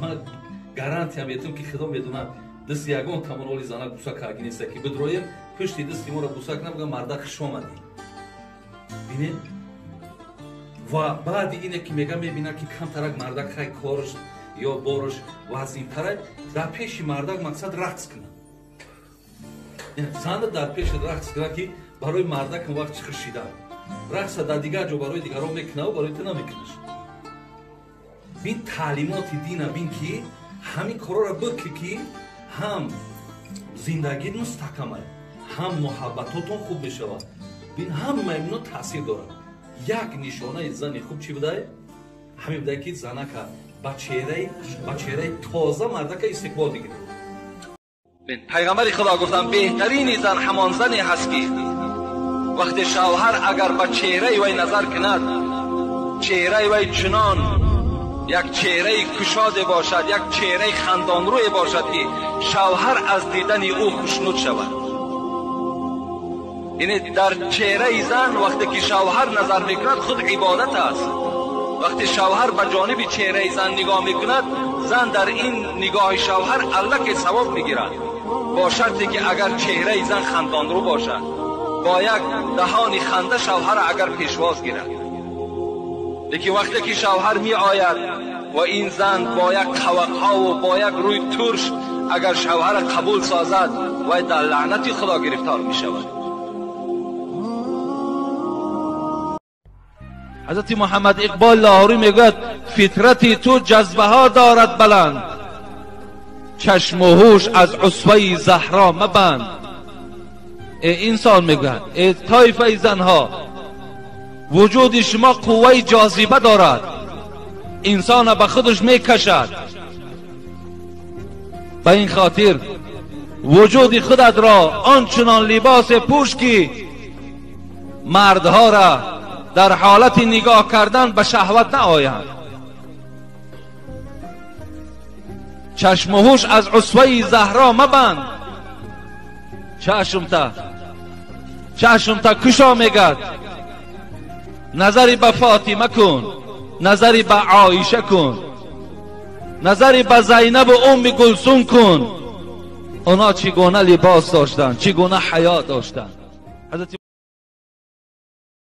Ман гарантия метам ки худо медонад дасти ягон тамоноли занак буса карги неста ки бидроем пушти дасти моро буса кунам, бигам мардак хуш омадӣ. Бинед, ва баъди ине ки мега мебинад ки камтарак мардак хай корш ё борш вазнинтара, дар пеши мардак мақсад рақс кунад. Зана дар пеши рақс кунад ки барои мардак он вақт чӣ хуршидан. Рақса дар дигар ҷо барои дигарон мекунаву барои ту намекунаш. Бин таълимоти дина, бин ки ҳамин корора бикӣ ки ҳам зиндагит мустаҳкамай, ҳам муҳаббатотон хуб мешавад. Бин ҳамаи ино таъсир дорад. Як нишонаи зани хуб чӣ будай? Ҳамин будай ки занака ба чеҳраи тоза мардака истиқбол бигирад. Пайғамбари Худо гуфтанд беҳтарини зан ҳамон зане ҳаст ки вақте шавҳар агар ба чеҳраи вай назар кунад, чеҳраи вай чунон як чеҳраи кушоде бошад, як чеҳраи хандонрӯе бошад ки шавҳар аз дидани ӯ хушнуд шавад. Яъне дар чеҳраи зан вақте ки шавҳар назар мекунад худ ибодат аст. Вақте шавҳар ба ҷониби чеҳраи зан нигоҳ мекунад, зан дар ин нигоҳи шавҳар аллаке савоб мегирад, бо шарте ки агар чеҳраи зан хандонрӯ бошад, бо як даҳони ханда шавҳар агар пешвоз гирад. Лекин вақте ки шавҳар меояд ва ин зан бо як қавақҳову бо як рӯи турш агар шавҳара қабул созад, вай дар лаънати Худо гирифтор мешавад. Ҳазрати Муҳаммад Иқбол Лоҳурӣ мегӯяд фитрати ту ҷазбаҳо дорад баланд, чашму ҳуш аз усваи заҳро мабанд. Э инсон, мегӯяд, э тоифаи занҳо, вуҷуди шумо қувваи ҷозиба дорад, инсона ба худаш мекашад. Ба ин хотир вуҷуди худатро ончунон либосе пӯш ки мардҳоро дар ҳолати нигоҳ кардан ба шаҳват наоянд. Чашму ҳуш аз усваи заҳро мабанд. Чашмта кушо мегад, назари ба Фотима кун, назари ба Оиша кун, назари ба Зайнабу Умми Гулсум кун. Онҳо чӣ гуна либос доштанд, чӣ гуна ҳаё доштанд.